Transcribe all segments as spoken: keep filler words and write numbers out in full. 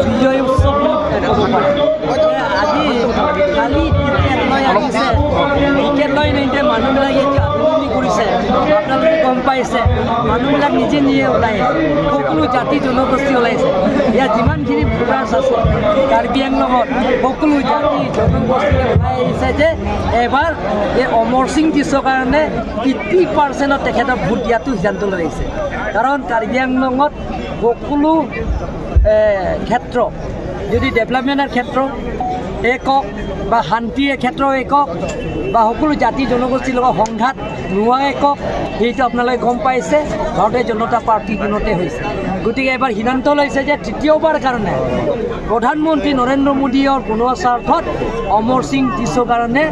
বিজয় উৎসৱ বুলি ক'ব পাৰি। আজি কালি টিকেট লৈ আহিছে, টিকেট লৈ আনোতে মানুহবিলাক ইয়াত আবেদনি কৰিছে, আপোনালোকে গম পাইছে, মানুহবিলাক নিজে নিজে ওলাই আহিছে, সকলো জাতি জনগোষ্ঠী ওলাইছে। ইয়াত যিমানখিনি ভোটাৰ্ছ আছে কাৰ্বি আংলঙত, সকলো জাতি জনগোষ্ঠীয়ে ওলাই আহিছে যে এবাৰ এই অমৰ সিং টিছৰ কাৰণে এইটি পাৰ্চেণ্টত তেখেতৰ ভোট দিয়াটো সিদ্ধান্ত লৈ আহিছে। কাৰণ কাৰ্বি আংলঙত সকলো এ, ক্ষেত্ৰ, যদি ডেভেলপমেণ্টৰ ক্ষেত্ৰই কওক বা শান্তিৰ ক্ষেত্ৰই কওক বা সকলো জাতি জনগোষ্ঠীৰ লগত সংঘাত নোহোৱাই কওক, সেইটো আপোনালোকে গম পাইছে, ভাৰতীয় জনতা পাৰ্টিৰ দিনতে হৈছে। গতিকে এবাৰ সিদ্ধান্ত লৈছে যে তৃতীয়বাৰ কাৰণে প্ৰধানমন্ত্ৰী নৰেন্দ্ৰ মোদীৰ বনোৱা স্বাৰ্থত অমৰ সিং টিছৰ কাৰণে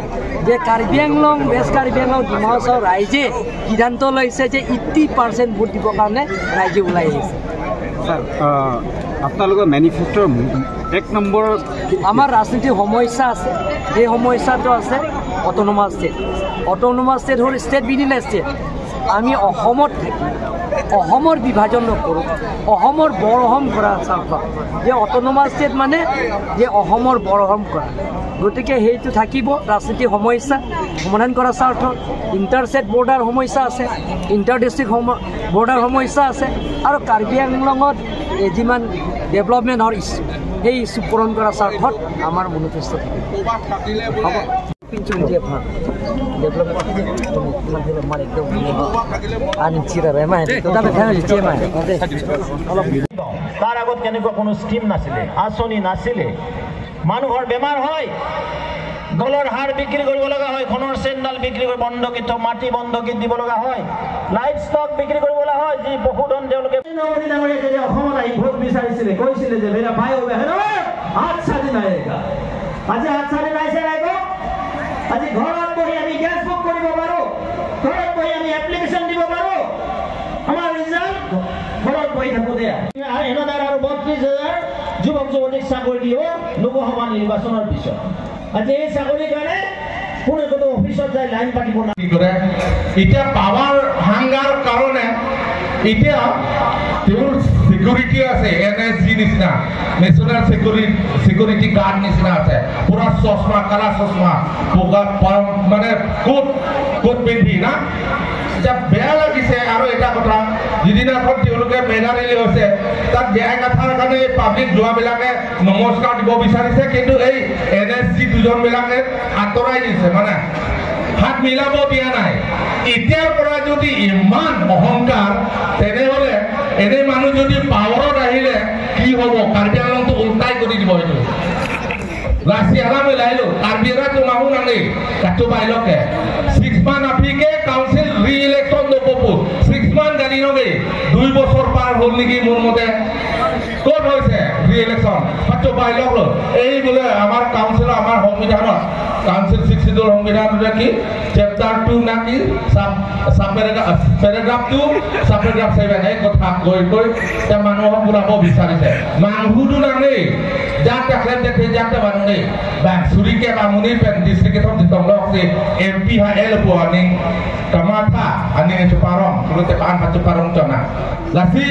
যে কাৰ্বি আংলং, ৱেষ্ট কাৰ্বি আংলং, ডিমা হাছাও ৰাইজে সিদ্ধান্ত লৈছে যে এইটি পাৰ্চেণ্ট ভোট দিবৰ কাৰণে ৰাইজে ওলাই আহিছে। ছাৰ, আহ, আপোনালোকৰ মেনিফেষ্টৰ এক নম্বৰ আমাৰ ৰাজনীতিৰ সমস্যা আছে, সেই সমস্যাটো আছে অট'নমাছ ষ্টেট। অট'নমাছ ষ্টেট হ'ল ষ্টেট বিদিন ষ্টেট। আমি অসমত থাকি অসমৰ বিভাজন নকৰোঁ, অসমৰ বৰ অসম কৰা স্বাৰ্থ। যে অট'নমাছ ষ্টেট মানে যে অসমৰ বৰ অসম কৰা। গতিকে সেইটো থাকিব ৰাজনীতিৰ সমস্যা সমাধান কৰাৰ স্বাৰ্থত। ইণ্টাৰ ষ্টেট বৰ্ডাৰ সমস্যা আছে, ইণ্টাৰ ডিষ্ট্ৰিক্ট সম-, বৰ্ডাৰ সমস্যা আছে, আৰু কাৰ্বি আংলঙত এ, যিমান ডেভেলপমেণ্টৰ ইছ্যু, সেই ইছ্যু পূৰণ কৰাৰ স্বাৰ্থত আমাৰ মেনিফেষ্ট থাকিব। হ'ব। Pinchun je pha. Develop man thelo man ekdom ani chira re mai. To ta be thang je mai. তাৰ আগত কেনেকুৱা কোনো স্কিম নাছিলে, আঁচনি নাছিলে। মানুহৰ বেমাৰ হয়, গলৰ হাৰ বিক্ৰী কৰিব লগা হয়, সোণৰ চেইনডাল বিক্ৰী কৰি বন্ধকী থ-, মাটি বন্ধকী দিব লগা হয়, লাইভ ষ্টক বিক্ৰী কৰিব লগা হয়, যি পশুধন তেওঁলোকে। নৰেন্দ্ৰ মোদী ডাঙৰীয়া যেতিয়া অসমত আহি ভোট বিচাৰিছিলে, কৈছিলে যে মেৰা ভাই হোগা হে না, আজ স্বাধীন আয়েগা। আজি আজ স্বাধীন আহিছে নাই কওক? আজি ঘৰত বহি আমি গেছ বুক কৰিব পাৰোঁ, ঘৰত বহি আমি এপ্লিকেশ্যন দিব পাৰোঁ। আমাৰ ৰিজাল্ট ঘৰত বহি থাকোঁতে। এহেজাৰ আৰু বত্ৰিশ হাজাৰ যুৱক যুৱতীক চাকৰি দিব লোকসভা নিৰ্বাচনৰ পিছত। আজি এই চাকৰিৰ কাৰণে কোনে কোনো অফিচত যাই লাইন পাতিব না। কি কৰে? এতিয়া পাৱাৰ হাংগাৰ কাৰণে এতিয়া তেওঁৰ ছিকিউৰিটি আছে, এন এছ জি নিচিনা, নেশ্যনেল ছিকিউৰি-, ছিকিউৰিটি গাৰ্ড নিচিনা আছে, পুৰা চশমা, কালা চশমা, বগা পাৰ-, মানে কোট, কোট পিন্ধি না। এতিয়া বেয়া লাগিছে। আৰু এটা কথা, যিদিনাখন তেওঁলোকে মেগা ৰেলী হৈছে, তাত জে আই কাথাৰ কাৰণে পাব্লিক যোৱাবিলাকে নমস্কাৰ দিব বিচাৰিছে, কিন্তু এই এন এছ জি দুজনবিলাকে আঁতৰাই দিছে, মানে হাত মিলাব দিয়া নাই। এতিয়াৰ পৰা যদি ইমান অহংকাৰ, তেনেহ'লে এনে মানুহ যদি পাৱাৰত আহিলে কি হ'ব? কাৰ্বি আংলংটো উল্টাই কৰি দিব এইটো। Lasi alam lailo, Karbi Anglong atum ahun nangne, kachobei lo ke. Six month aphi ke council re-election do popo. Six month gari no ge, dui bosor par hol niki mor mote. Kot hoise re-election? Kachobei lo lo. Ei bole amar council, amar সংবিধানত, council six schedule সংবিধান ki chapter two naki sub, sub paragraph, paragraph two, sub paragraph seven, ei kotha koi koi, te manu hom pura bo bisari se. Manghu du nangne, jat ta klem te jat ta nangne. Bang suri ke bang muni pen district kethom jitong lok si M P ha el po aning kamatha aning chuparong, kulu te pan pa chuparong chona. Lasi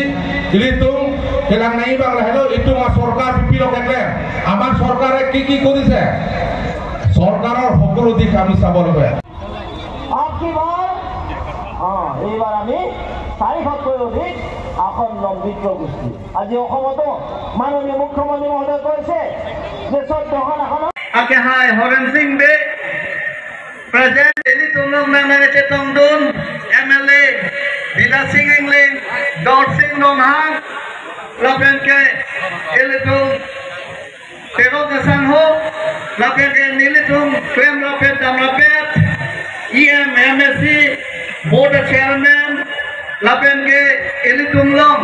ilitum kelang nai bang lahelo itum a sorkar pipilo keklem. Amar sorkare ki ki korise? Sorkarer hokolo dik ami sabo lage. আপকি বাৰ, অ, এইবাৰ আমি চাৰিশতকৈ অধিক আসন লম মিত্ৰ গোষ্ঠী। আজি অসমতো মাননীয় মুখ্যমন্ত্ৰী মহোদয়ে কৈছে যে চৈধ্যখন আসনত Ake hai Horen Sing Bey, present, ilitum along nangne chetongdun, M L A Bidya Sing Engleng, Dorsing Ronghang, lapen ke ilitum Terang Kesang ho, lapen ke nelitum klem rapet dam rapet, E M, M A C, board chairman, lapen ke ilitum along,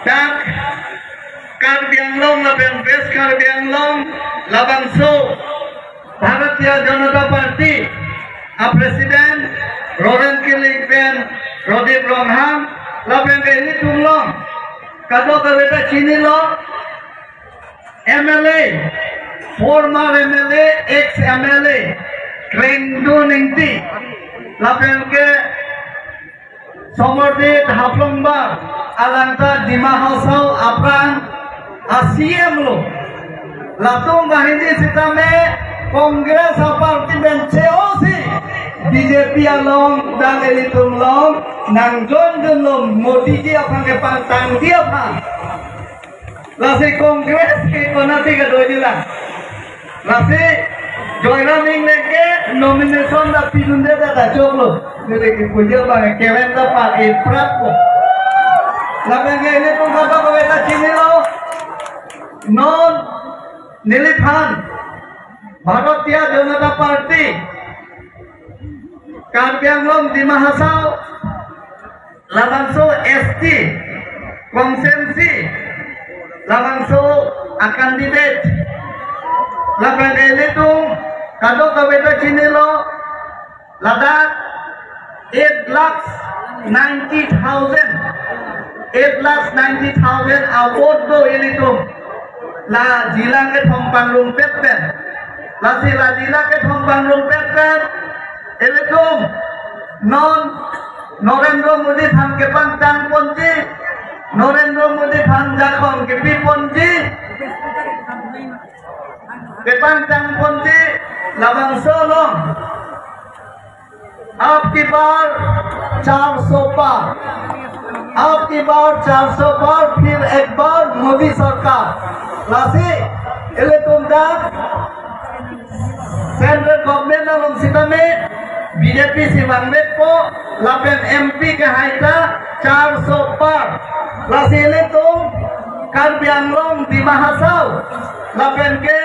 dak Karbi Anglong lapen West Karbi Anglong, labangso Bharatiya Janata Party a president Roren Killing pen Radip Ronghang, lapen ke ilitum along kadokave ta chinilo, M L A, former M L A, ex M L A, Krengdun Ingti, lapen ke Somordit Haflongbar, alangta Dima Hasao aphrang, A-C M lo. Latum banghini sitame Congress a-party pen che-osi B J P along dak ilitum along nang join dunlo, Modi ji aphan kepangtangji aphan. Lasi Congress ke konati kedoji lang. Lasi Joyram Engleng ke nomination ta pidunde ta ta choklo. Neli ke puja bang keven ta pa e prak ko. Lapen ke ilitum kadokave ta chinilo. Non neliphan Bharatiya Janata Party, Karbi Anglong, Dima Hasao, labangso S T constituency, labangso a-candidate. Lapen ilitum kadokave ta chinilo, ladak eight lakhs ninety thousand, eight lakhs ninety thousand a-vote do ilitum. La jila kethom pangrumpet pen. Lasi la jila kethom pangrumpet pen ilitum non Narendra Modi aphan kepangtangponji, Narendra Modi aphan jakong kepiponji, kepangtangponji, labangso along Ab ki baar char so par. Ab ki baar char so par, phir ek baar Modi sarkar. Lasi ilitum dak central government along sitame B J P si vangvekpo, lapen M P kehai ta char so par. Lasi ilitum Karbi Anglong, Dima Hasao, lapen ke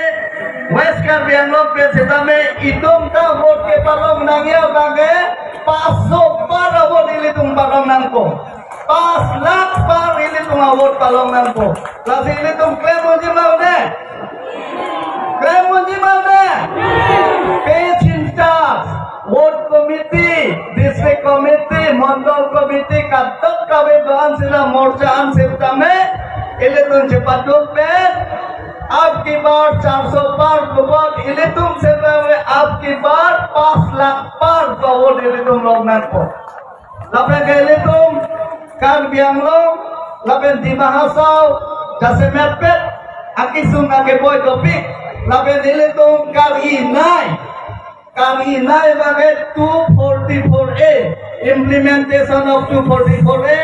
West Karbi Anglong pen sitame itum ta vote kepalong nangji abang ke pas so par a-vote ilitum palong nangpo. Pas lakh par ilitum a-vote palong nangpo. Lasi ilitum klem unji ma un-e? Klem unji ma un-e? Page in charge, ward committee, district committee, mandal committee, kadokave do-an sila morcha an sitame ilitum chepaduk pen, ab ki baar char so par pu vote ilitum sitame ab ki baar pas lakh par pu vote ilitum long nangpo. Lapen ke ilitum Karbi Anglong lapen Dima Hasao jasemet pet akisung akeboi dopik, lapen ilitum kar-i nei, kar-i nei abang ke two forty-four A, implementation of two forty-four A,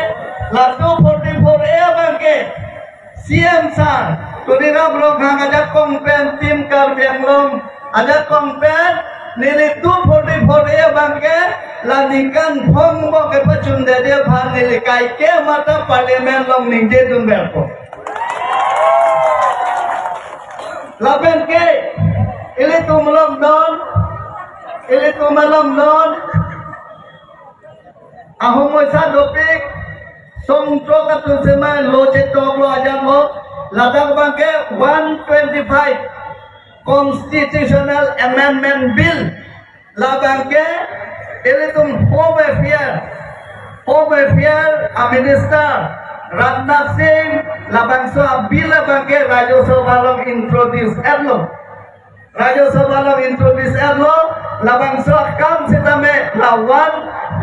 la two forty-four A abang ke C M sir Tuliram Ronghang ajakong pen, Team Karbi Anglong ajakong pen, neli two forty-four A abang ke la ningkan phongo kepachundede aphan neli kaike mata parliament along ningjedunverpo. Lapen ke ilitum along non, ilitum along non ahumoi sa dopik, songthrok atum semai lo chetoklo ajamlo, ladak abang ke one twenty-five Constitutional Amendment Bill, labang ke ilitum Home Affair, Home Affair a-Minister Rajnath Singh labangso a-bill abang ke Rajya Sabha along introduce etlo. Rajya Sabha along introduce etlo, labangso akam sitame la one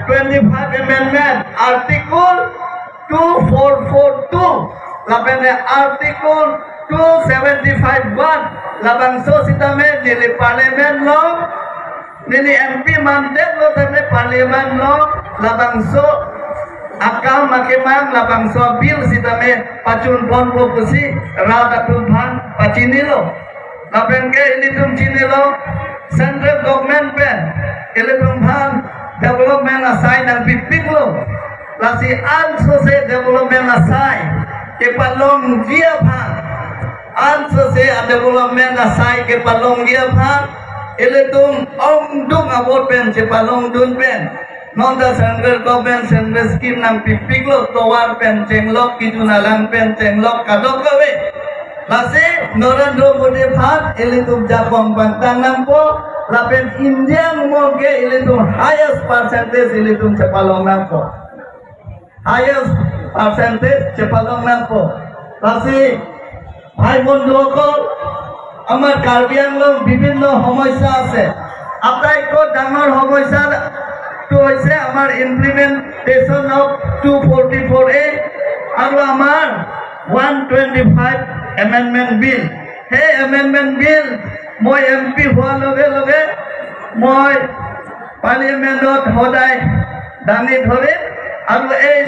twenty-five Amendment, Article two four four two, lapen Article two seventy-five one, labangso sitame neli parliament along, neli M P mandetlo tame parliament along, labangso akam akemang, labangso bill sitame pachunponpo pusi rat atum aphan pachinilo. Lapen ke ilitum chinilo, central government pen ilitum aphan development asai nangpipiklo. Lasi ansose development asai kepalongji aphan, ansose a-development asai kepalongji aphan ilitum ongdung a-vote pen chepalongdun pen, non ta central government central scheme nangpipiklo, tovar pen chenglok, kejun alang pen chenglok, kadokave. Lasi Narendra Modi aphan ilitum jakong pangtang nangpo, lapen India angbong ke ilitum highest percentage ilitum chepalong nangpo. Highest percentage chepalong nangpo. Lasi ভাই বন্ধুসকল, আমাৰ কাৰ্বি আংলং বিভিন্ন সমস্যা আছে। আটাইতকৈ ডাঙৰ সমস্যাটো হৈছে আমাৰ implementation of two forty-four A আৰু আমাৰ one twenty-five এমেণ্ডমেণ্ট বিল, সেই এমেণ্ডমেণ্ট বিল মই এম পি হোৱাৰ লগে লগে মই পাৰ্লিয়ামেণ্টত সদায় দাঙি ধৰিম আৰু এই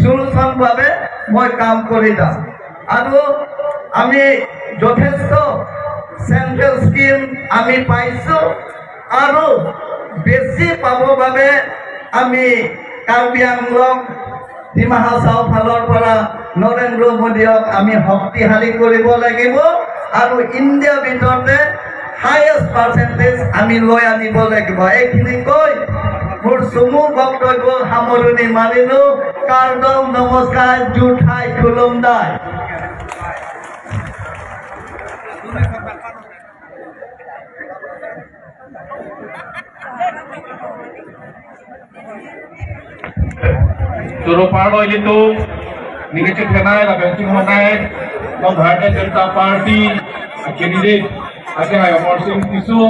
চলিউশ্যন বাবে মই কাম কৰি যাম। আৰু আমি যথেষ্ট চেণ্ট্ৰেল স্কিম আমি পাইছোঁ আৰু বেছি পাবৰ বাবে আমি কাৰ্বি আংলং, ডিমা হাছাও ফালৰ পৰা নৰেন্দ্ৰ মোদীক আমি শক্তিশালী কৰিব লাগিব আৰু ইণ্ডিয়াৰ ভিতৰতে হায়েষ্ট পাৰ্চেণ্টেজ আমি লৈ আনিব লাগিব। এইখিনি কৈ মোৰ চমু বক্তব্য সামৰণি মাৰিলো। কাৰ্ডম, নমস্কাৰ, জুঠাই, খুলুমদাই। Choro parlo ilitum, ningje chethenei lapen chingvai non Bharatiya Janata Party candidate ake hai Amarsing Tisso,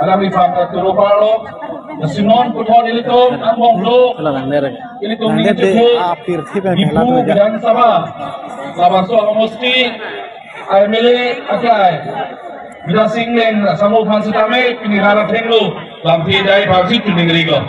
alam iphan ta choro parlo. Lasi non puthot ilitum angbong lo, ilitum ningje chethe, Diphu Bidhan Sabha, labangso ahomosti M L A ake hai Bidya Sing Engleng asamo aphan sitame pini rat athengno lamthe dai bangsi tuning ring lo.